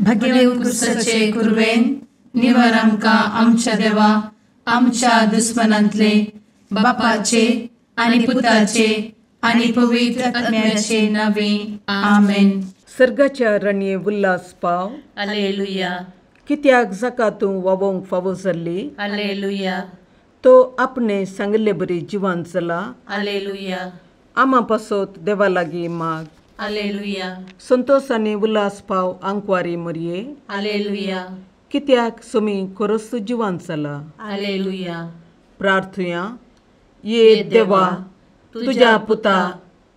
भगेवन क्रिस्ताचे कुरवेन निवार आमकां आमच्या देवा आमच्या दुस्मनांतले बापाचे आनी पुताचे आनी पवित्र आत्म्याचे नावे आमेन. सर्गाच्या रणये उल्हास पाव. हालेलुया. कित्याक जाका तूं वावोंक फावो जाल्ली. हालेलुया. तो आपणे सांगिल्ले बरी जिवान जाला. हालेलुया. आमा पासत देवा लागीं माग. हालेलुया. संतोष आनी उल्हास पाव आंकवारी मरये. हालेलुया. कित्याक सोमी खरोच जिवान जाला. हालेलुया. प्रार्थुया. ये देवा तुज्या पुता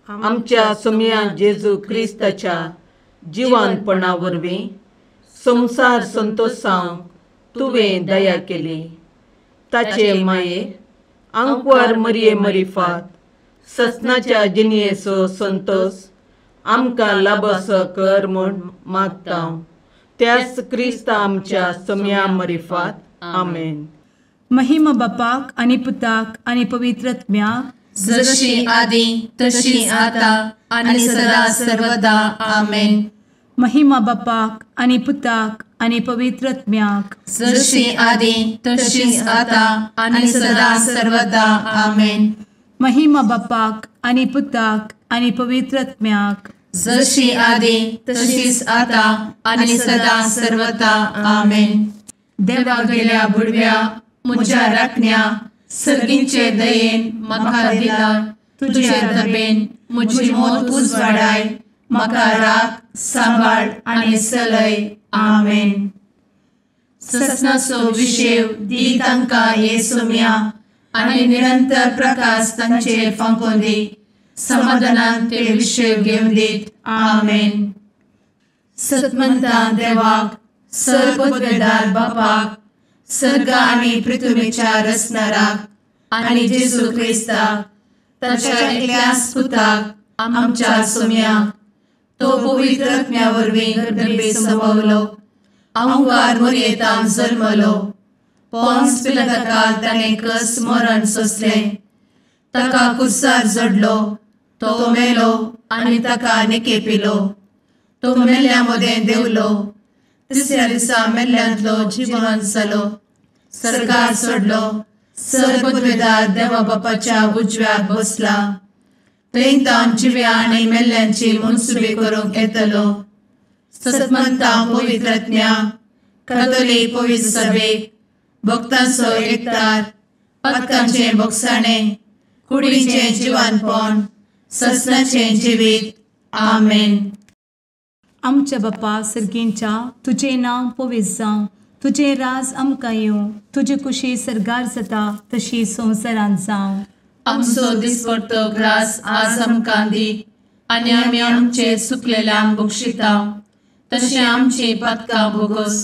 आमच्या सोमया जेजू क्रिस्ताच्या जिवानपणा वरवीं संवसार संतोषांक तुवें दया केली. ताचे माये आंकवार मरये मरिफात ससनाच्या जिणयेचो संतोष आमकां लाबसो कर म्हूण मागता त्याच क्रिस्ता आमच्या सोमया मरिफात. आमेन. महिमा बापाक आनी पुताक आनी पवित्र आत्म्याक, जशी आदी तशी आता आनी सदा सर्वदा. आमेन. महिमा बापाक आनी पुताक आनी पवित्र आत्म्याक, जशी आदी तशी आता आनी सदा सर्वदा. आमेन. महिमा बापाक आनी पुताक आनी पवित्र आत्म्याक, जशी आदी तशीच आता आनी सदा सर्वदा. आमेन. देवा गेल्या बुडव्या म्हज्या राखण्या सर्गींचे दयेन म्हाका दिला तुजे दबेन म्हजी मोत उजवाडाय म्हाका राख सांबाळ आनी सलय. आमेन. ससनाचो विशेव दी तांकां हे सोम्या आनी निरंतर प्रकाश तांचेर फांकोवन दी. समाधानान ते विशेव घेवन दीत. आमेन. सतमंता देवाक सर पदवेदार बापाक सर्ग आनी पृथ्वीच्या रचणाराक आनी जेजू क्रिस्ताक ताच्या एकल्याच पुताक आमच्या सोम्याक तो पवित्र आत्म्या वरवीं गर्भे संभवलो आंकार मोरयेतान जल्मलो पोन्स पिलाताकाल ताणें कस मरण सोंसलें ताका कुर्सार जडलो तो मेलो आनी ताका निकेपिलो तो मेल्ल्या मदें देवलो तिसऱ्या दिसा मेल्ल्यांतलो जिवन जालो सर्गार सोडलो सर पदवेदार देवा बापाच्या उजव्याक बसला थंय तावन जिव्या आनी मेल्ल्यांची मनसुबी करूंक येतलो. सतमंता पवित्र आत्म्या कातोलीक पवित्र सभेक भक्तांचो एकतार पातकांचें भोगसाणें कुडीचें जिवानपण ससनाचें जिवीत. आमेन. आमच्या बापा सर्गींच्या तुजें नांव पवित्र जावं, तुजें राज आमकां येवं, तुजी कुशी सर्गार जाता तशी संवसारांत जावं. आमचो दिसपडतो ग्रास आज आमकां दी आनी आमी आमचे सुकलेल्यांक बक्षिता तशें आमची पातकां भोगोस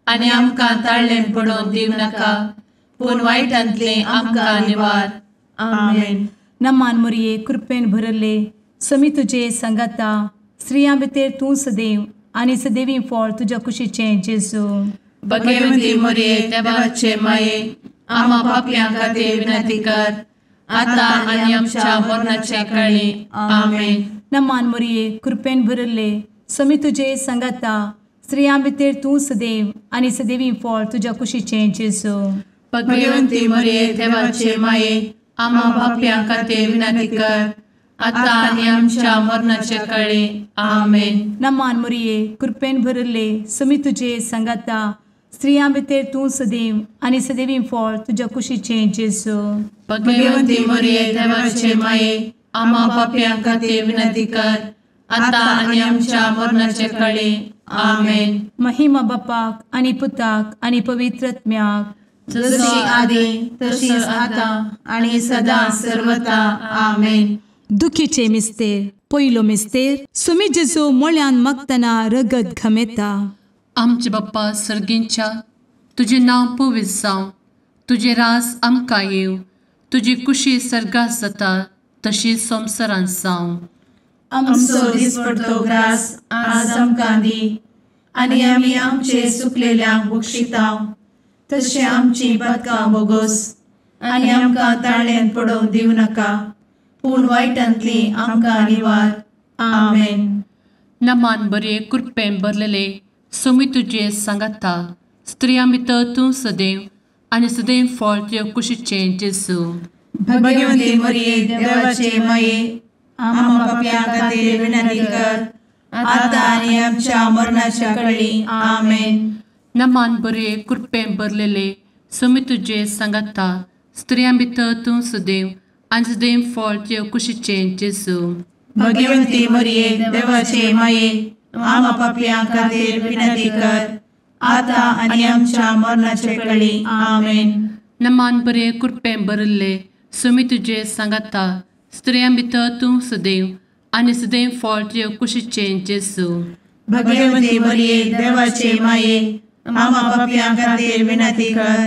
आनी आमकां ताळ्ळें पडोवन दिवं नाका पूण वायटांतलें आमकां निवार. आमेन. नमान मोरये कृपेन भरले समी तुजे सांगाता स्त्रियां भितर तूं सदैव आनी सदैवी फळ तुज्या कुशीचें जेजू. भगवंती मोरये देवाचे माये आमा पापयां खातीर विनंती कर आता आनी आमच्या मरणाच्या काळी. आमेन. नमान मोरये कृपेन भरले समी तुजे सांगाता स्त्रियां भितर तूं सदैव आनी सदैवी फळ तुज्या कुशीचें जेजू. भगवंती मोरये देवाचे माये आमा पापयां खातीर विनंती कर आता आनी आमच्या मरणाच्या काळी. आमेन. नमान मोरये कृपेन भरले समी तुजे सांगाता स्त्रियां भितर तूं सदैव आनी सदैवी फळ तुज्या कुशीचें जेजू. भगवंती मोरये देवाचे माये आमा पापयां खातीर विनंती कर आता आनी आमच्या मरणाच्या काळी. आमेन. महिमा बापाक आनी पुताक आनी पवित्र आत्म्याक, जशी आदी तशीच आता आनी सदा सर्वता. आमेन. दुखीचे मिस्तेर पयलो मिस्तेर सुमी जेजू मोळ्यान मागतना रगत घमेता. आमचे बाप्पा सर्गींच्या तुजें नांव पवित्र जावं, तुजें राज आमकां येवं, तुजी कुशी सर्गात जाता तशी संवसारांत जावं. आमचो दिसपडतो ग्रास आज आमकां दी आनी आमी आमचे सुकलेल्यांक बक्षिता तशें आमची पातकां भोगोस आनी आमकां ताळ्ळेंत पडोवंक दिवं नाका पूण वायटांतली आमकां निवार. आमेन. नमान बरे कृपेन भरलेले सोमी तुजे सांगाता, स्त्रियां भितर तूं सदैव आनी सदैव फळ तुज्या कुशीचें जेजू। भगवती मरिये देवाचे माये, आम्हा पाप्यां खातीर विनंती कर, आतां आनी आमच्या मरणाच्या कळी। आमेन। नमान बरे कृपेन भरलेले, सोमी तुजे सांगाता, स्त्रियां भितर तूं सदैव आनी सदैव फळ तुज्या कुशीचें जेजू। भगवती मरिये देवाचे माये, आम्हा पाप्यां खातीर विनंती कर, आतां आनी आमच्या मरणाच्या कळी। आमेन। नमान बरे कृपेन भरलेले, सोमी तुजे सांगाता, स्त्रियां भितर तूं सदैव आनी सदैव फळ तुज्या कुशीचें जेजू। भगवती मरिये देवाचे माये, आम्हा पाप्यां खातीर विनंती कर,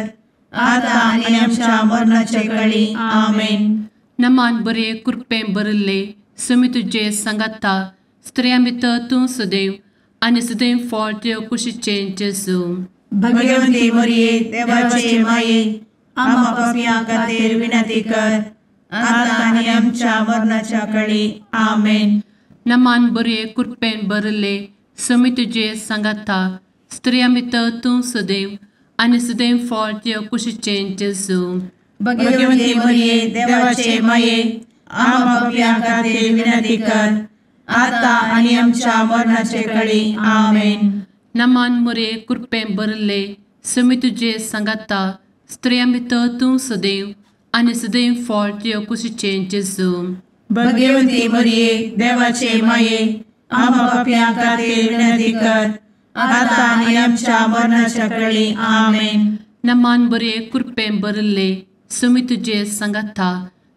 आतां आनी आमच्या मरणाच्या कळी। आमेन। नमान बरे कृपेन भरलेले, सोमी तुजे सांगाता, स्त्रियां भितर तूं सदैव आनी सदैव फळ तुज्या कुशीचें जेजू। भगवती मरिये देवाचे माये, आम्हा पाप्यां खातीर विनंती कर, आतां आनी आमच्या मरणाच्या कळी। आमेन। नमान बरे कृपेन भरलेले, सोमी तुजे सांगाता, स्त्रियां भितर तूं सदैव आनी सदैव फळ तुज्या कुशीचें जेजू। भगवती मरिये देवाचे माये, आम्हा पाप्यां खातीर विनंती कर, आतां आनी आमच्या मरणाचे कळी। आमेन। नमान मरिये कृपेन भरलेले, सोमी तुजे सांगाता, स्त्रियां भितर तूं सदैव आनी सदैव फळ तुज्या कुशीचें जेजू। भगवती मरिये देवाचे माये, आम्हा पाप्यां खातीर विनंती कर, आतां आनी आमच्या मरणाच्या कळी। आमेन। नमान बरे कृपेन भरलेले, सोमी तुजे सांगाता,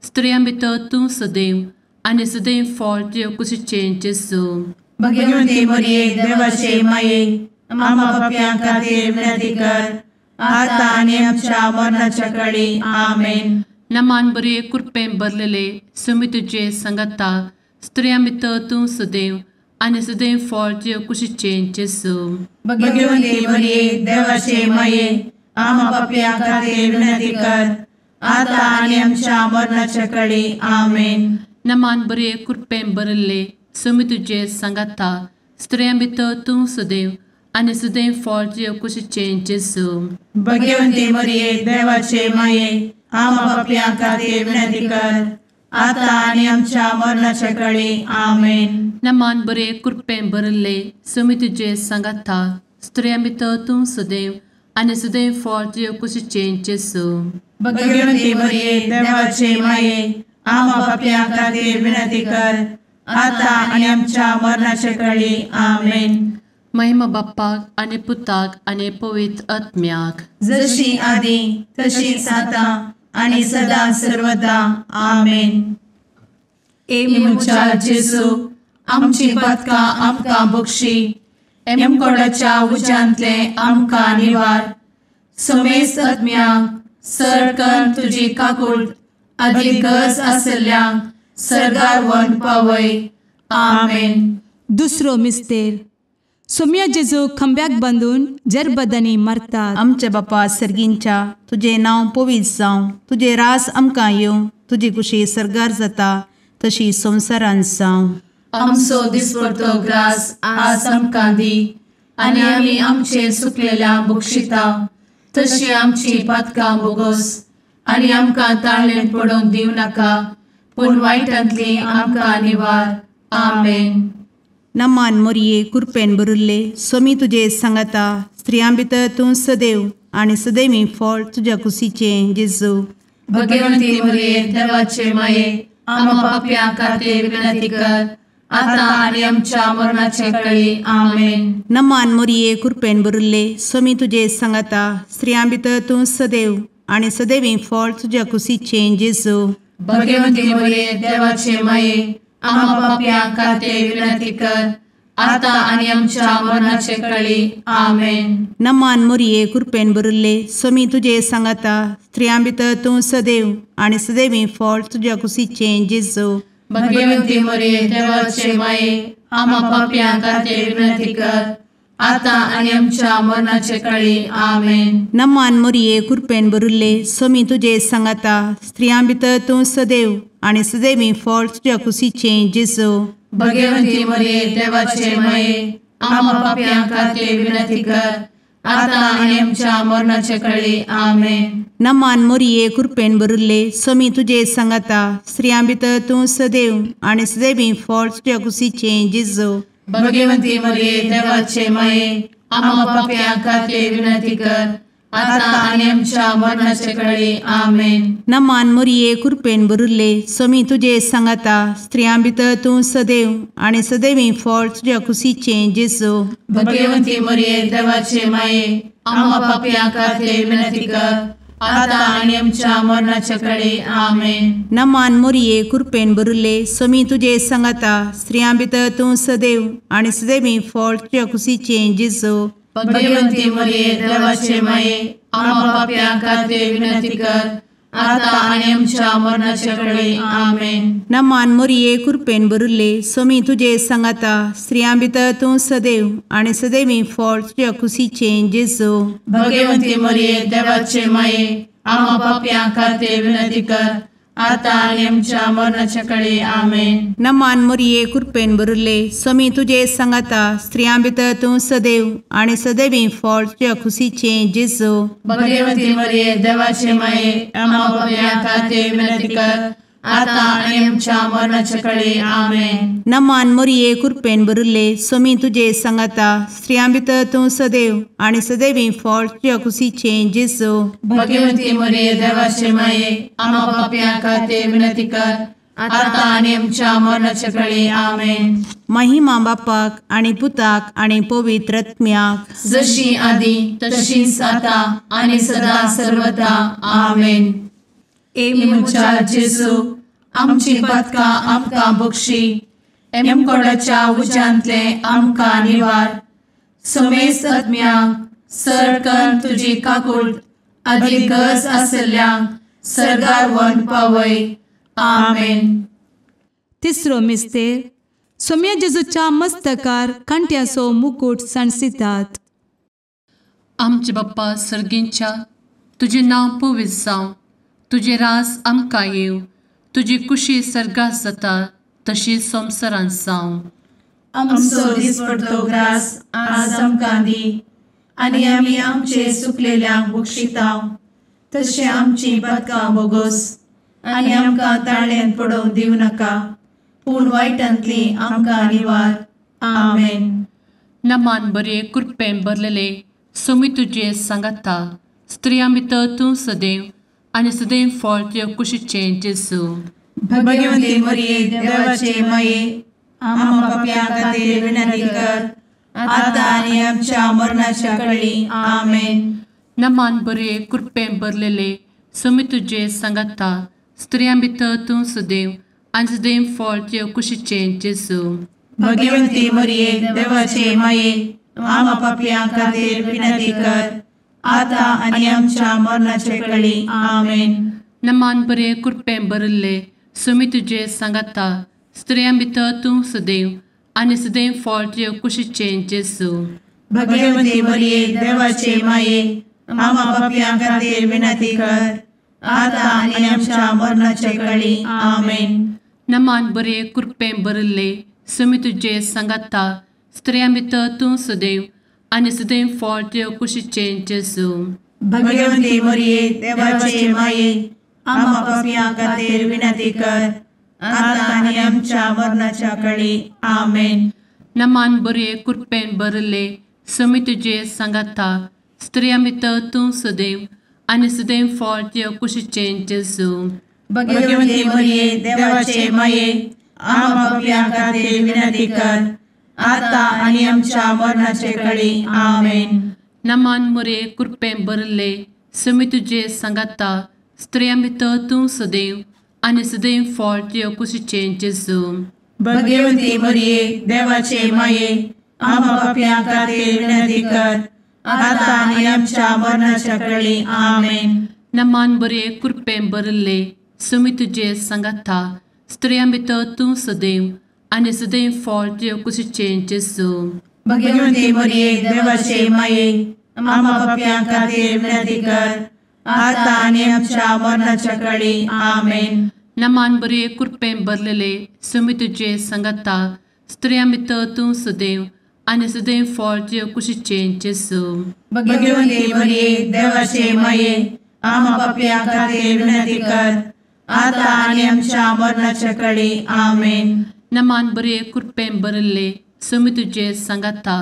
स्त्रियां भितर तूं सदैव आनी सदैव फळ तुज्या कुशीचें जेजू। भगवती मरिये देवाचे माये, आम्हा पाप्यां खातीर विनंती कर, आतां आनी आमच्या मरणाच्या कळी। आमेन। नमान बरे कृपेन भरलेले, सोमी तुजे सांगाता, स्त्रियां भितर तूं सदैव आनी सदैव फळ तुज्या कुशीचें जेजू। भगवती मरिये देवाचे माये, आम्हा पाप्यां खातीर विनंती कर, आतां आनी आमच्या मरणाच्या कळी। आमेन। नमान बरे कृपेन भरलेले, सोमी तुजे सांगाता, स्त्रियां भितर तूं सदैव आनी सदैव फळ तुज्या कुशीचें जेजू। भगवती मरिये देवाचे माये, आम्हा पाप्यां खातीर विनंती कर, आतां आनी आमच्या मरणाच्या कळी। आमेन। नमान बरे कृपेन भरलेले, सोमी तुजे सांगाता, स्त्रियां भितर तूं सदैव आनी सदैव फळ तुज्या कुशीचें जेजू। भगवती मरिये देवाचे माये, आम्हा पाप्यां खातीर विनंती कर, आतां आनी आमच्या मरणाच्या कळी। आमेन। महिमा बाप्पाक आनी पुताक आनी पवित्र आत्म्याक, जशी आदी तशीच आतां आनी सदा सर्वदा। आमेन। ए म्हज्या जेजू, आमची पातकां आमकां बक्षी, एमकोडाच्या उज्यांतले आमकां निवार, समेस्त आत्म्यांक सरकन तुजी काकूट आदी गरज आशिल्ल्यांक सर्गार व्हरून पावय। आमेन। दुसरो मिस्तेर। सोम्या जेजू खंब्याक बांदून जरबदांनी मारतात। आमच्या बापा सर्गींच्या, तुजें नांव पवित्र जावं, तुजें रास आमकां येवं, तुजी कुशी सर्गार जाता तशी संवसारांत जावं। आमचो दिसपडतो ग्रास आज आमकां दी, आनी आमी आमचे सुकलेल्या बक्षिता तशी आमची पातकां बोगोस, आनी आमकां ताळेन पडोवंक दिवं नाका, पूण वायटांतली आमकां निवार। आमेन। नमान मोरये कृपेन भरिल्ले, सोमी तुजे सांगाता, स्त्रियां भितर तूं सदैव आनी सदैवी फळ तुज्या कुशीचें जेजू। भगवंती मोरये देवाचे माये, आम्हा पाप्यां खातीर विनंती कर, आतां आनी आमच्या मरणाचे कळी। आमेन। नमान मोरये कृपेन भरिल्ले, सोमी तुजे सांगाता, स्त्रियां भितर तूं सदैव आनी सदैवी फळ तुज्या कुशीचें जेजू। भगवंती मोरये देवाचे माये, आम्हा पाप्यां खातीर विनंती कर, आतां आनी आमच्या मरणाचे कळी। आमेन। नमान मोरये कृपेन भरिल्ले, सोमी तुजे सांगाता, स्त्रियां भितर तूं सदैव आनी सदैवी फळ तुज्या कुशीचें जेजू। भगवंती मोरये देवाचे माये, आम्हा पाप्यां खातीर विनंती कर, आतां आनी आमच्या मरणाचे कळी। आमेन। नमान मोरये कृपेन भरिल्ले, सोमी तुजे सांगाता, स्त्रियां भितर तूं सदैव आनी सदैवी फळ तुज्या कुशीचें जेजू। भगवंती मोरये देवाचे माये, आमा पापयां खातीर विनंती कर आतां आनी आमच्या मरणाचे कळी. आमेन. नमान मोरये कृपेन भरिल्ले स्वामी तुजे सांगाता, स्त्रियां भितर तूं सदैव आनी सदैवी फळ तुज्या कुशीचें जेजू. भगवंती मरिये देवाचे माये आमा पापयां खातीर विनंती कर आतां आनी आमच्या मरणाचे कळी. आमेन. नमान मोरये कृपेन भरिल्ले स्वामी तुजे सांगाता, स्त्रियां भितर तूं सदैव आनी सदैवी फळ तुज्या कुशीचें जेजू. भगवंती मरिये देवाचे माये आमा पापयां खातीर विनंती कर आतां आनी आमच्या मरणाचे कळी. आमेन. नमान मोरये कृपेन भरिल्ले स्वामी तुजे सांगाता, स्त्रियां भितर तूं सदैव आनी सदैवी फळ तुज्या कुशीचें जेजू. भगवंती मरिये देवाचे माये आमा पापयां खातीर विनंती कर आतां आनी आमच्या मरणाचे कळी. आमेन. नमान मोरये कृपेन भरिल्ले स्वामी तुजे सांगाता, स्त्रियां भितर तूं सदैव आनी सदैवी फळ तुज्या कुशीचें जेजू. भगवंती मरिये देवाचे माये आमा पापयां खातीर विनंती कर आतां आनी आमच्या मरणाचे कळी. आमेन. नमान मोरये कृपेन भरिल्ले स्वामी तुजे सांगाता, स्त्रियां भितर तूं सदैव आनी सदैवी फळ तुज्या कुशीचें जेजू. भगवंती मरिये देवाचे माये आमा पापयां खातीर विनंती कर आतां आनी आमच्या मरणाचे कळी. आमेन. नमान मोरये कृपेन भरिल्ले स्वामी तुजे सांगाता, स्त्रियां भितर तूं सदैव आनी सदैवी फळ तुज्या कुशीचें जेजू. भगवंती मरिये देवाचे माये आमा पापयां खातीर विनंती कर आतां आनी आमच्या मरणाचे कळी. आमेन. महिमा बापाक आनी पुताक आनी पवित्र आत्म्याक, जशी आदी तशीच आतां आनी सदा सर्वदा. आमेन. ए म्हज्या जेजू आमची पातकां आमकां बक्षी, एमकोडाच्या उज्यांतले आमकां निवार, समेस्त आत्म्यांक सरकन तुजी काकूट आदी गरज आसल्ल्यांक सर्गार व्हरून पावय. आमेन. तिसरो मिस्तेर सोम्या जेजूच्या मस्तकार कांट्याचो मुकूट सांडसितात. आमचे बाप्पा सर्गींच्या, तुजें नांव पवित्र जावं, तुजें राज आमकां येवं, तुजी कुशी सर्गात जाता तशी संवसारांत जावं. आमचो दिसपडतो ग्रास आज आमकां दी आनी आमी आमचे सुकलेल्यांक बक्षिता तशें आमची पातकां बोगोस आनी आमकां ताळ्यान पडोवंक दिवं नाका, पूण वायटांतली आमकां निवार. आमेन. नमान बरे कृपेन भरलेले स्वामी तुजे सांगाता, स्त्रियां भितर तूं सदैव आनी सदैव फळ तुज्या कुशीचें जेजू. भगवंती मरिये देवाचे माये आमा पापयां खातीर विनंती कर आतां आनी आमच्या मरणाच्या कळी. आमेन. नमान बरे कृपेन भरलेले स्वामी तुजे सांगाता, स्त्रियां भितर तूं सदैव आनी सदैव फळ तुज्या कुशीचें जेजू. भगवंती मरिये देवाचे माये आमा पापयां खातीर विनंती कर आतां आनी आमच्या मरणाचे कळी. आमेन. नमान बरे कृपेन भरिल्ले स्वामी तुजे सांगाता, स्त्रियां भितर तूं सदैव आनी सदैव फळ तुज्या कुशीचें जेजू. भगवंती मरिये देवाचे माये आमा पापयां खातीर विनंती कर आतां आनी आमच्या मरणाचे कळी. आमेन. नमान बरे कृपेन भरिल्ले स्वामी तुजे सांगाता, स्त्रियां भितर तूं सदैव आनी सदैव फळ तुज्या कुशीचें जेजू. भगवंती मरिये देवाचे माये आमा पापयां खातीर विनंती कर आतां आनी आमच्या मरणाच्या कळी. आमेन. नमान बरे कृपेन भरिल्ले स्वामी तुजे सांगाता, स्त्रियां भितर तूं सदैव आनी सदैव फळ तुज्या कुशीचें जेजू. भगवंती मरिये देवाचे माये आमा पापयां खातीर विनंती कर आतां आनी आमच्या मरणाचे कळी. आमेन. नमान मोरे कृपेन भरिल्ले स्वामी तुजे सांगाता, स्त्रियां भितर तूं सदैव आनी सदैव फळ तुज्या कुशीचें जेजू. भगवंती मरिये देवाचे माये आमा पापयां खातीर विनंती कर आतां आनी आमच्या मरणाच्या कळी. आमेन. नमान बरे कृपेन भरिल्ले स्वामी तुजे सांगाता, स्त्रियां भितर तूं सदैव आनी सदैव फळ तुज्या कुशीचें जेजू. भगवंती मरिये देवाचे माये आमा पापयां खातीर विनंती कर आतां आनी आमच्या मरणाच्या कळी. आमेन. नमान बरे कृपेन भरलेले स्वामी तुजे सांगाता, स्त्रियां भितर तूं सदैव आनी सदैव फळ तुज्या कुशीचें जेजू. भगवंती मरिये देवाचे माये, आमा पापयां खातीर विनंती कर, आतां आनी आमच्या मरणाच्या कळी. आमेन. नमान बरे कृपेन भरिल्ले, स्वामी तुजे सांगाता,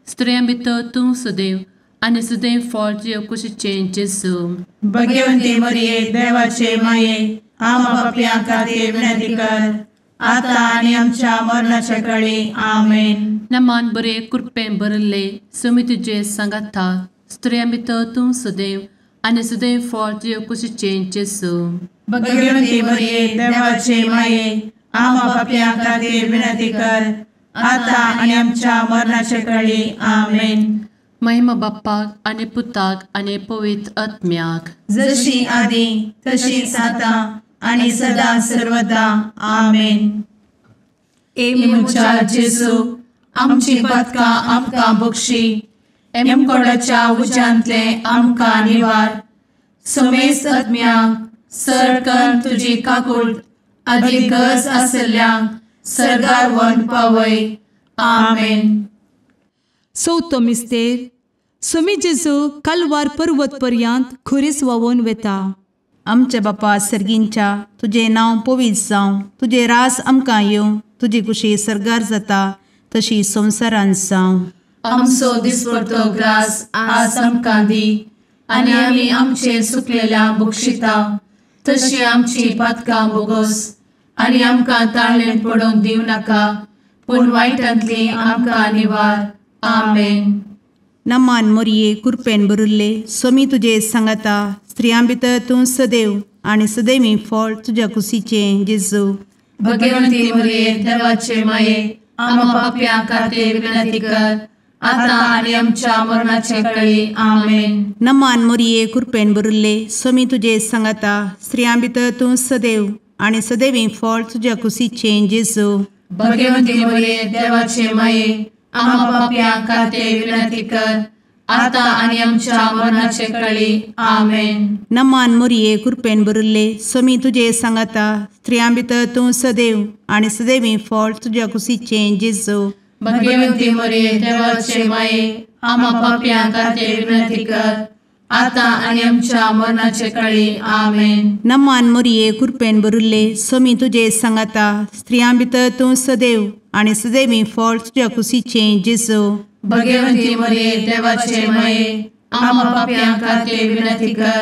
स्त्रियां भितर तूं सदैव आनी सदैव फळ तुज्या कुशीचें जेजू. भगवंती मरिये देवाचे माये, आमा पापयां खातीर विनंती कर, आतां आनी आमच्या मरणाच्या कळी. आमेन. नमान बरे कृपेन भरिल्ले, स्वामी तुजे सांगाता, स्त्रियां भितर तूं सदैव आनी सदैव फळ तुज्या कुशीचें जेजू. भगवंती मरिये देवाचे माये, आमा पापयां खातीर विनंती कर, आतां आनी आमच्या मरणाच्या कळी. आमेन. महिमा बाप्पाक आनी पुताक आनी पवित्र आत्म्याक, जशी आदी तशीच आतां आनी सदा सर्वदा. आमेन. ए म्हज्या जेजू, आमची पातकां आमकां बक्षी, एमकोडाच्या उज्यांतले आमकां निवार, समेस्त आत्म्यांक सरकन तुजी काकूट आदी गरज आसल्ल्यांक सर्गार व्हरून पावय. आमेन. चवथो मिस्तेर. स्वामी जेजू कालवार पर्वत पर्यंत खुरीस व्हांवून वेता. आमच्या बापा सर्गींच्या, तुजें नांव पवित्र जावं, तुजें रास आमकां येवं, तुजी कुशी सर्गार जाता तशी संवसारांत जावं. आमचो दिसपडतो ग्रास आज आमकां दी, आनी आमी आमचे सुकलेल्या बक्षिता तशी आमची पातकां बोगोस, आनी आमकां ताळेन पडोवंक दिवं नाका, पूण वायटांतली आमकां निवार. आमेन. नमान मोरये कृपेन भरिल्ले, स्वामी तुजे सांगाता, स्त्रियां भितर तूं सदैव आनी सदैवी फळ तुज्या कुशीचें जेजू. भगवंती मरिये देवाचे माये, आमा पापयां खातीर विनंती कर, आतां आनी आमच्या मरणाच्या कळी. आमेन. नमान मोरये कृपेन भरिल्ले, स्वामी तुजे सांगाता, स्त्रियां भितर तूं सदैव आनी सदैवी फळ तुज्या कुशीचें जेजू. भगवंती मरिये देवाचे माये, आमा पापयां खातीर विनंती कर, आतां आनी आमच्या मरणाचे कळी. आमेन. नमान मोरये कृपेन भरिल्ले, स्वामी तुजे सांगाता, स्त्रियां भितर तूं सदैव आनी सदैवी फळ तुज्या कुशीचें जेजू. भगवंती मरिये देवाचे माये, आमा पापयां खातीर विनंती कर, आतां आनी आमच्या मरणाचे कळी. आमेन. नमान मोरये कृपेन भरिल्ले, स्वामी तुजे सांगाता, स्त्रियां भितर तूं सदैव आनी सदैवी फळ तुज्या कुशीचें जेजू. भगवंती मरिये देवाचे माये, आमा पापयां खातीर विनंती कर,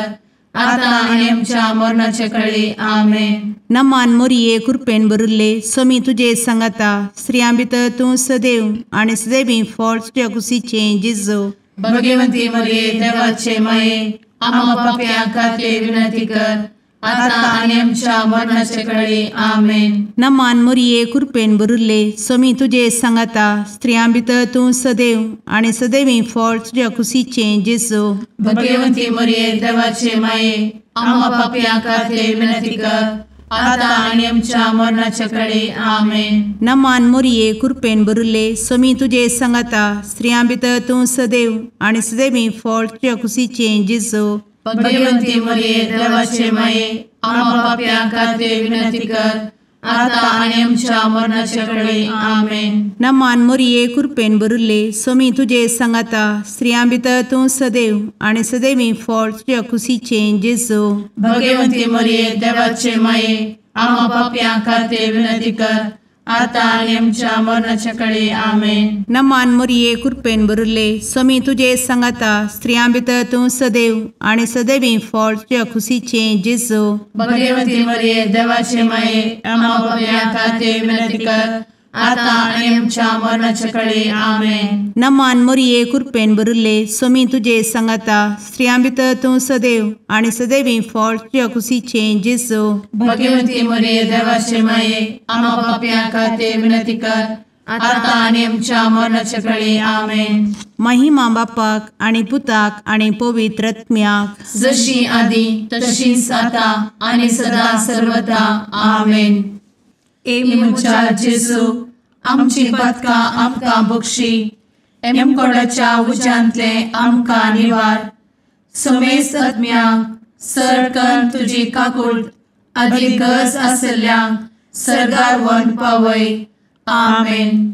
आतां आनी आमच्या मरणाचे कळी. आमेन. नमान मोरये कृपेन भरिल्ले, स्वामी तुजे सांगाता, स्त्रियां भितर तूं सदैव आनी सदैवी फळ तुज्या कुशीचें जेजू. भगवंती मरिये देवाचे माये, आमा पापयां खातीर विनंती कर, आतां आनी आमच्या मरणाचे कळी. आमेन. नमान मोरये कृपेन भरिल्ले, स्वामी तुजे सांगाता, स्त्रियां भितर तूं सदैव आनी सदैवी फळ तुज्या कुशीचें जेजू. भगवंती मरिये देवाचे माये, आमा पापयां खातीर विनंती कर, आतां आनी आमच्या मरणाच्या कळी. आमेन. नमान मोरये कृपेन भरिल्ले, स्वामी तुजे सांगाता, स्त्रियां भितर तूं सदैव आनी सदैवी फळ तुज्या कुशीचें जेजू. भगवंती मरिये देवाचे माये, आमा पापयां खातीर विनंती कर, आतां आनी आमच्या मरणाच्या कळी. आमेन. नमान मोरये कृपेन भरिल्ले, स्वामी तुजे सांगाता, स्त्रियां भितर तूं सदैव आनी सदैवी फळ तुज्या कुशीचें जेजू. भगवंती मरिये देवाचे माये, आमा पापयां खातीर विनंती कर, आतां आनी आमच्या मरणाच्या कळी. आमेन. नमान मोरये कृपेन भरिल्ले, स्वामी तुजे सांगाता, स्त्रियां भितर तूं सदैव आनी सदैवी फळ तुज्या कुशीचें जेजू. भगवंती मरिये देवाचे माये, आमा पापयां खातीर विनंती कर, आतां आनी आमच्या मरणाच्या कळी. आमेन. नमान मोरये कृपेन भरिल्ले, स्वामी तुजे सांगाता, स्त्रियां भितर तूं सदैव आनी सदैवी फळ तुज्या कुशीचें जेजू. भगवंती मरिये देवाचे माये, आमा पापयां खातीर विनंती कर, आतां आनी आमच्या मरणाच्या कळी. आमेन. महिमा बापाक आनी पुताक आनी पवित्र आत्म्याक, जशी आदी तशीच आतां आनी सदा सर्वदा. आमेन. ए म्हज्या जेजू, आमची पातकां आमकां बक्षी, एमकोडाच्या उज्यांतले आमकां निवार, समेस्त आत्म्यांक सरकन तुजी काकूट आदी गरज आसल्ल्यांक सर्गार व्हरून पावय. आमेन.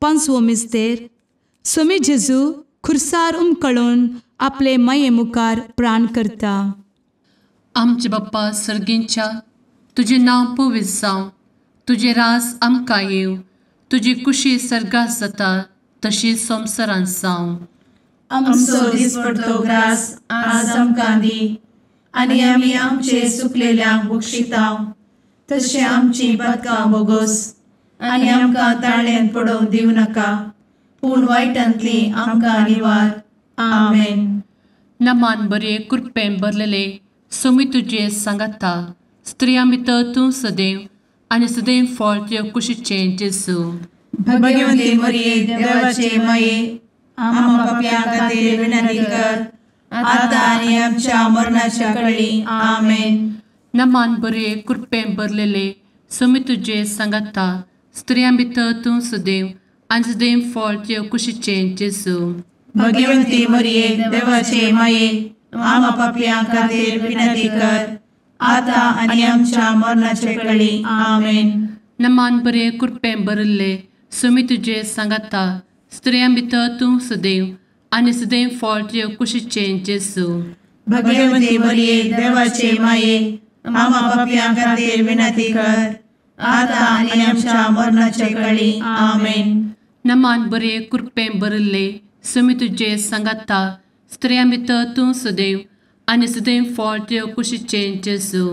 पांचवो मिस्तेर सोमी जेजू खुर्सार उमकळून आपले माये मुखार प्राण करता. आमचे बाप्पा सर्गींच्या, तुजें नांव पवित्र जावं, तुजें राज आमकां येवं, तुजी कुशी सर्गात जाता तशी संवसारांत जावं. आमचो दिसपडतो ग्रास आज आमकां दी आनी आमी आमचे सुकलेल्यांक बक्षिता तशें आमची पातकां बोगोस आनी आमकां ताळ्यांत पडोवंक दिवं नाका, पूण वायटांतली आमकां निवार. आमेन. नमान बरे कृपेन भरलेले सोमी तुजे सांगाता, स्त्रियां भितर तूं सदैव आनी सदैव फळ तुजे कुशीचें जेजू. भगवंती मरिये देवाचे माये, आम्हा पाप्यां खातीर विनंती कर आतां आनी आमच्या मरणाच्या कळी. आमेन. नमान बरे कृपेन भरलेले सोमी तुजे सांगाता, स्त्रियां भितर तूं सदैव आनी सदैव फळ तुजे कुशीचें जेजू. भगवंती मरिये देवाचे माये, आम्हा पाप्यां खातीर विनंती कर आतां आनी आमच्या मरणाच्या कळी. आमेन. नमान बरे कृपेन भरिल्ले सोमी तुजे सांगाता, स्त्रियां भितर तूं सदैव आनी सदैव फळ तुजे कुशीचें जेजू. भगवंती मरिये देवाचे माये, आम्हा पाप्यां खातीर विनंती कर आतां आनी आमच्या मरणाच्या कळी. आमेन. नमान बरे कृपेन भरिल्ले सोमी तुजे सांगाता, स्त्रियां भितर तूं सदैव आनी सदैव फळ तुजे कुशीचें जेजू.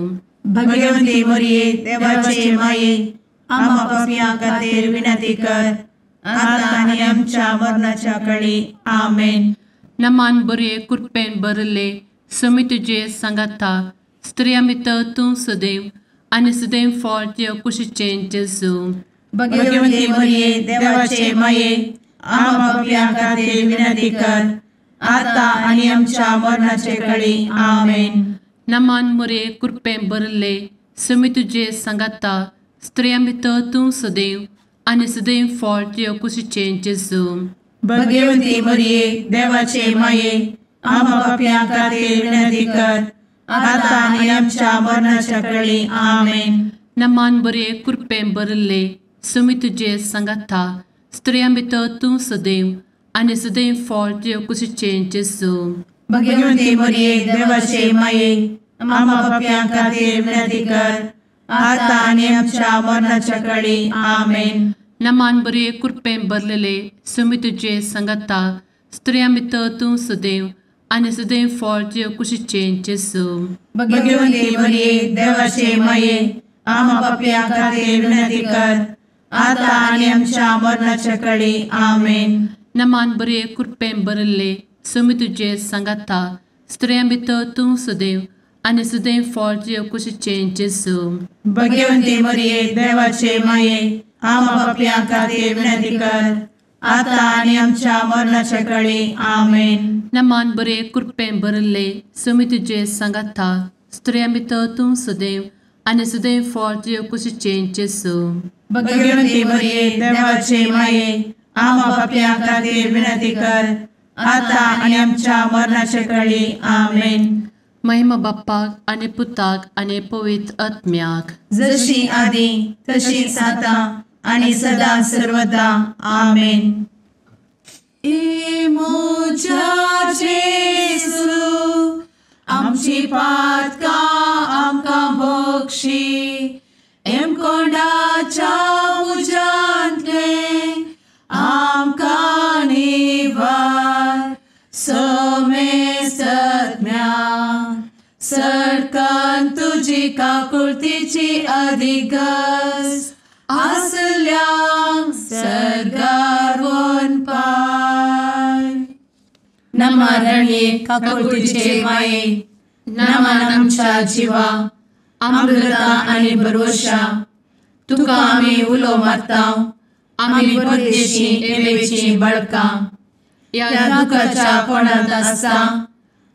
भगवंती मरिये देवाचे माये, आम्हा पाप्यां खातीर विनंती कर आतां आनी आमच्या मरणाच्या कळी. आमेन. नमान बरे कृपेन भरिल्ले सोमी तुजे सांगाता, स्त्रियां भितर तूं सदैव आनी सदैव फळ तुजे कुशीचें जेजू. भगवंती मरिये देवाचे माये, आम्हा पाप्यां खातीर विनंती कर आतां आनी आमच्या मरणाचे कळी. आमेन. नमान मरिये कृपेन भरिल्ले सोमी तुजे सांगाता, स्त्रियां भितर तूं सदैव आनी सदैव फळ तुजे कुशीचें जेजू. भगवंती मरिये देवाचे माये, आम्हा पाप्यां खातीर विनंती कर आतां आनी आमच्या मरणाच्या कळी. आमेन. नमान बरे कृपेन भरिल्ले सोमी तुजे सांगाता, स्त्रियां भितर तूं सदैव आनी सदैव फळ तुजे कुशीचें जेजू. भगवंती मरिये देवाचे माये, आम्हा पाप्यां खातीर विनंती कर आतां आनी आमच्या मरणाच्या कळी. आमेन. नमान बरे कृपेन भरलेले सोमी तुजे सांगाता, स्त्रियां भितर तूं सदैव आनी सदैव फळ तुजे कुशीचें जेजू. भगवंती मरिये देवाचे माये, आम्हा पाप्यां खातीर विनंती कर आतां आनी आमच्या मरणाच्या कळी. आमेन. नमान बरे कृपेन भरिल्ले सोमी तुजे सांगाता, स्त्रियां भितर तूं सदैव आनी सदैव फळ तुजे कुशीचें जेजू. भगवंती मरिये देवाचे माये, आम्हा पाप्यां खातीर विनंती कर आतां आनी आमच्या मरणाच्या कळी. आमेन. नमान बरे कृपेन भरिल्ले सोमी तुजे सांगाता, स्त्रियां भितर तूं सदैव आनी सदैव फळ तुजे कुशीचें जेजू. भगवंती मरिये देवाचे माये, आम्हा पाप्यां खातीर विनंती कर आतां आनी आमच्या मरणाच्या कळी. आमेन. महिमा बाप्पाक आनी पुताक आनी पवित्र आत्म्याक, जशी आदी तशीच आतां आनी सदा सर्वदा. आमेन. ए म्हज्या जेजू, आमची पातकां आमकां बक्षी, एमकोंडाच्या उज्यांतलें आमकां निवार. समेस्तज्ञा सरकान तुजी काकुळतीची अधिगस आसल्यांक सर्गार वनपाय. नमरणे काकुळतीचे माये, नमन आमच्या जिवा, अमृता आनी भरवशा, तुका आमी उलो मारता, आमी परदेशी एवेची बळकां, ह्या दुखाच्या कोणांत आसता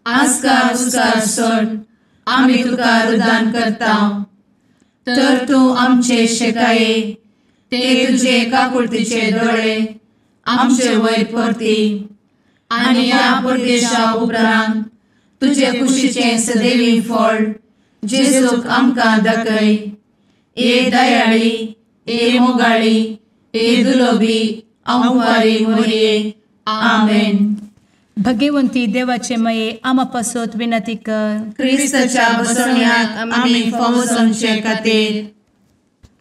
आस्कार उस्कार सोड आमी तुका रुदान करता. तर तूं आमचे शेकाये, ते तुजे काकुळतीचे दोळे आमचे वयर परती आनी ह्या परदेशा उपरांत तुजे कुशीचें सदैवी फळ जेजूक आमकां दाखय. ए दयाळी, ए मोगाळी, ए दुलोबी आंवकारी मोरये. आमेन. भगवंती देवाचे माये आमा पासत विनंती कर. क्रिस्ताच्या बसवण्याक आमी फावो जावचे खातीर.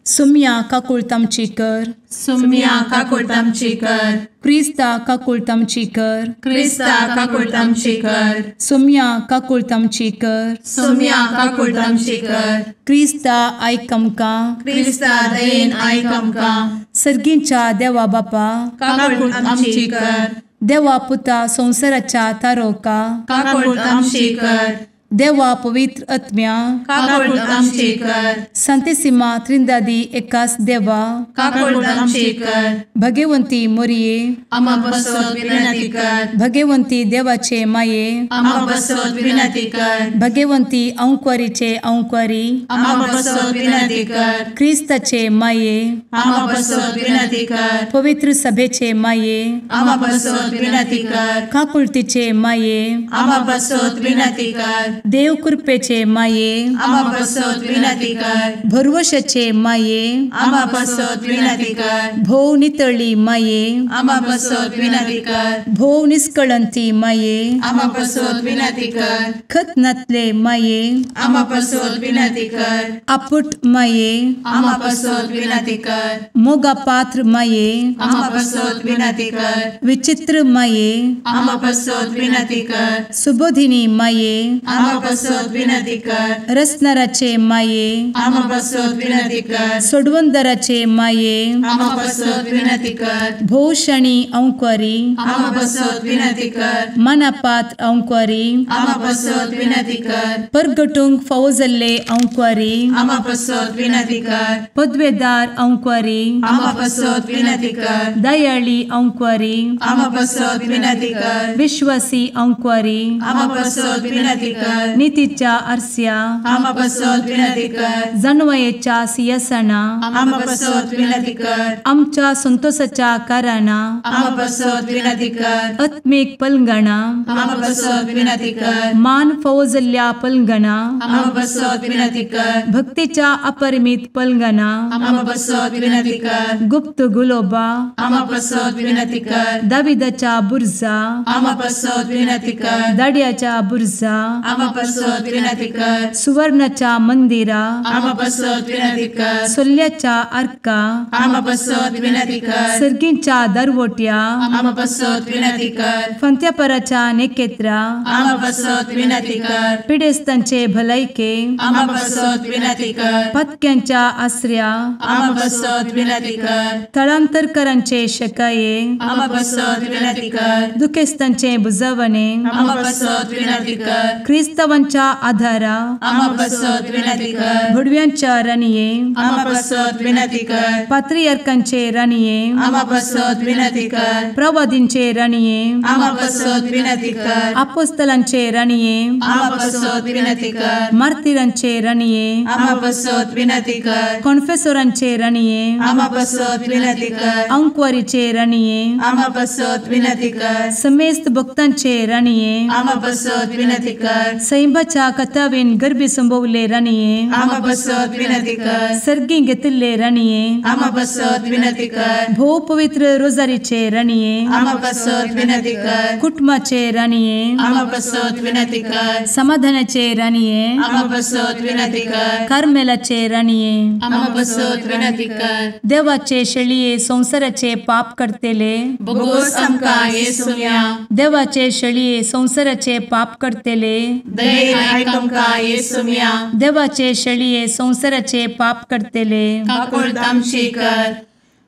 सुम्या काकुळट आमची कर. सुम्या काकुळट आमची कर. क्रिस्ता काकुळट आमची कर. क्रिस्ता काकुळट आमची कर. सुम्या काकुळट आमची कर. सुम्या काकुळट आमची कर. क्रिस्ता आयक आमकां. क्रिस्ता दयेन आयक आमकां. सर्गींच्या देवा बापा काकुळट आमची कर. देवा पुता संवसाराच्या तारोका काकुळट आमची कर. देवा पवित्र आत्म्या काकुळट आमची कर. संतेसिमा त्रिंदादी एकास देवा काकुळट आमची कर. भगवंती मोरये आमा पासत विनंती कर. भगवंती देवाचे माये आमा पासत विनंती कर. भगवंती अंकुरीचे अंकुरी आमा पासत विनंती कर. क्रिस्ताचे माये आमा पासत विनंती कर. पवित्र सभेचे माये आमा पासत विनंती कर. काकुळतीचे माये आमा पासत विनंती कर. देव कृपेचे माये आमा पासत विनंती कर. भरवशाचे माये आमा पासत विनंती कर. भोव नितळी माये आमा पासत विनंती कर. भोव निष्कळंती माये आमा पासत विनंती कर. खत नातले माये आमा पासत विनंती कर. आपुट माये आमा पासत विनंती कर. मोगा पात्र माये आमा पासत विनंती कर. विचित्र माये आमा पासत विनंती कर. सुबोधिनी माये आमा पासत विनंती कर. रसनाराचे माये आमा पासत विनंती कर. सोडवंदराचे माये आमा पासत विनंती कर. भोवशणी अंकुरी आमा पासत विनंती कर. मनापात्र अंकुरी आमा पासत विनंती कर. परगटूंक फावो जाल्ले अंकुरी आमा पासत विनंती कर. पदवेदार अंकुरी आमा पासत विनंती कर. दयाळी अंकुरी आमा पासत विनंती कर. विश्वासी अंकुरी आमा पासत विनंती कर. नितीच्या आरस्या आमा पासत विनंती कर. जानवयेच्या सिंहासना आमा पासत विनंती कर. आमच्या संतोषाच्या कारणा आमा पासत विनंती कर. आत्मीक पलंगणा आमा पासत विनंती कर. मान फावो जाल्ल्या पलंगणा आमा पासत विनंती कर. भक्तीच्या अपरिमित पलंगणा आमा पासत विनंती कर. गुप्त गुलोबा आमा पासत विनंती कर. दाविदाच्या बुर्जा आमा पासत विनंती कर. दाड्याच्या बुर्जा आमा पासत विनंती कर. सुवर्णाच्या मंदिरा आमा पासत विनंती कर. सोल्याच्या आर्का आमा पासत विनंती कर. सर्गींच्या दरवट्या आमा पासत विनंती कर. फंत्यापराच्या नेकेत्रा आमा पासत विनंती कर. पिडेस्तांचे भलायके आमा पासत विनंती कर. पत्क्यांच्या आसऱ्या आमा पासत विनंती कर. थळांतरकरांचे शकाये आमा पासत विनंती कर. दुखेस्तांचे बुजवणे आमा पासत विनंती कर. क्रिस्तावांच्या आधारा आमा पासत विनंती कर. भुडव्यांच्या राणये आमा पासत विनंती कर. पात्रियार्कांचे राणये आमा पासत विनंती कर. प्रवादींचे राणये आमा पासत विनंती कर. आपोस्तलांचे राणये आमा पासत विनंती कर. मार्तिरांचे राणये आमा पासत विनंती कर. कॉन्फेसोरांचे राणये आमा पासत विनंती कर. अंकुवारीचे राणये आमा पासत विनंती कर. समेस्त भक्तांचे राणये आमा पासत विनंती कर. सैंबाच्या कथावेन गर्भी संभवले राणये आमा पासत विनंती कर. सर्गी घेतिल्ले राणये आमा पासत विनंती कर. भोव पवित्र रोजारीचे राणये आमा पासत विनंती कर. कुटुंबाचे राणये आमा पासत विनंती कर. समाधानाचे राणये आमा पासत विनंती कर. कार्मेलाचे राणये आमा पासत विनंती कर. देवाचे शेळये संवसाराचे पाप करतेले बोगोस आमकां येसुम्या देवाचे शेळये संवसाराचे पाप करतेले दयेन आयक आमकां येसुम्या देवाचे शेळये संवसाराचे पाप करतेले काकुळट आमची कर.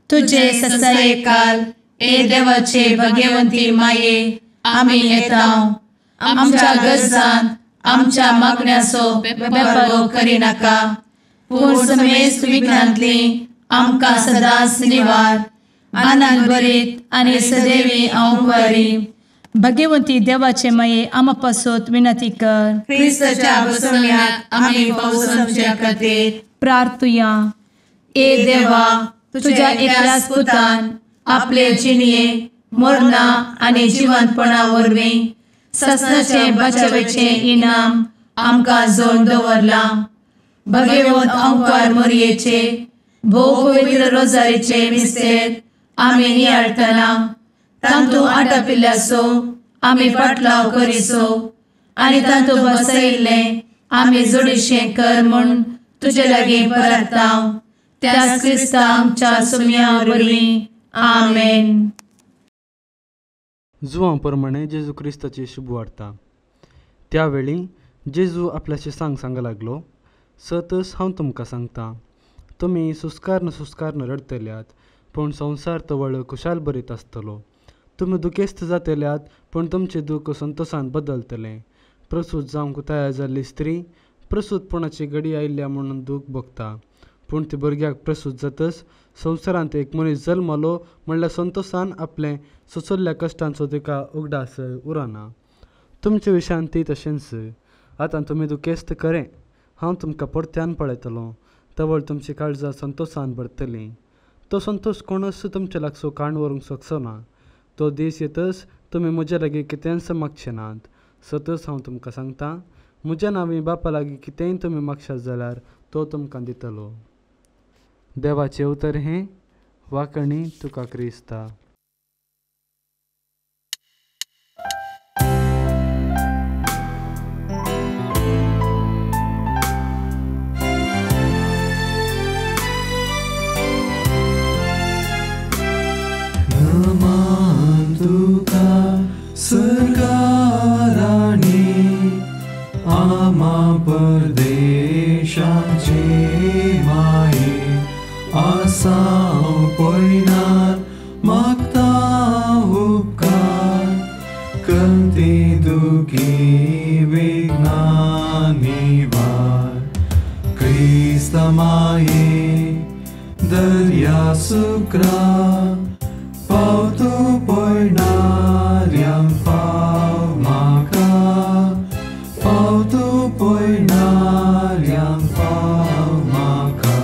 तुझे ससायेकाल ए देवाचे भगवंती माये आमी येता आमच्या गरजान आमच्या मागण्याचो बेपारो करिनाका पूण समेस्त विघ्नांतली आमकां सदांच निवार आनंद भरीत आनी सदैवी अंकुरी. भगवंती देवाचे माये आमा पासत विनंती कर. क्रिस्ताच्या बसवण्याक आमी फावो जावचे खातीर प्रार्थुया. ए देवा तुझ्या एकल्याच पुतान आपले जिणये मरणा आनी जिवंतपणा वरवीं ससनाचें बचावेचें इनाम आमकां जोडून दवरलां. भगवंत अंकार मोरयेचे भोव पवित्र रोजारीचे मिस्तेर आमी नियाळटना तांतू आटापिल्ल्याचो आमी पाटलाव करिसो आनी तांतू बसयिल्लें आमी जोडीशें कर म्हूण तुजे लागीं परता त्याच क्रिस्ता आमच्या सुम्या वरवीं. आमेन. जुवां प्रमाणे जेजू क्रिस्ताची शुभवार्ता. त्या वेळी जेजू आपल्याशी सांग लागलो, सतच हांव तुमकां सांगता, तुमी सुस्कारन सुस्कारन रडटल्यात पूण संवसार तवळ खुशाल बरीत आसतलो. तुमी दुखेस्त जातल्यात पूण तुमचें दूख संतोसान बदलतलें. प्रसूत जावंक तयार जाल्ली स्त्री प्रसूतपणाची घडी आयिल्ल्या म्हणून दूख भोगता, पूण ती भुरग्याक प्रसूत जातच संवसारांत एक मनीस जल्मलो म्हणल्यार संतोसान आपलें सोंसल्ल्या कश्टांचो तिका उगडास उरना. तुमचे विशयान ती तशेंच. आतां तुमी दुखेस्त खरें, हांव तुमकां परत्यान पळयतलो, तवळ तुमची काळजां संतोसान भरतलीं. तो संतोश कोणूच तुमचे लागसो काण व्हरूंक शकचो ना. तो दीस येतच तुमी म्हजे लागीं कितेंच मागचे नात. सतच हांव तुमकां सांगता, म्हज्या नांवी बापा लागीं कितेंय तुमी मागशात जाल्यार तो तुमकां दितलो. देवाचें उतर हें. वाकणी तुका क्रिस्ता. नमान तुका सरकाराणी आमा परदेशाचे माये आसाव पयनार मागता उपकार कंती दुखी विघ्ना निवार क्रिस्त माये दर्या सुक्रा पावतो पयणाऱ्यांक पाव म्हाका पावतो पयणाऱ्यांक पाव म्हाका.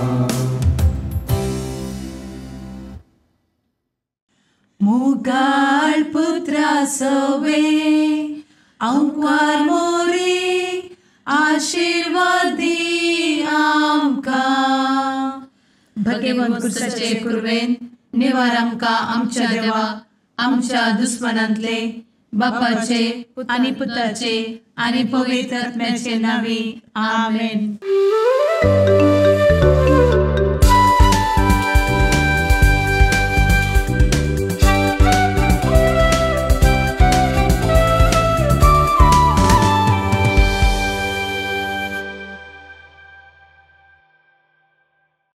मुगाळ पुत्रा सवे आंकवार मोरे आशिर्वादी आमकां. भगवंत कुर्साचे कुर्वेन निवार आमकां आमच्या देवा आमच्या दुस्मनांतले बापाचे आनी पुताचे आनी पवित्र आत्म्याचे नांवी. आमेन.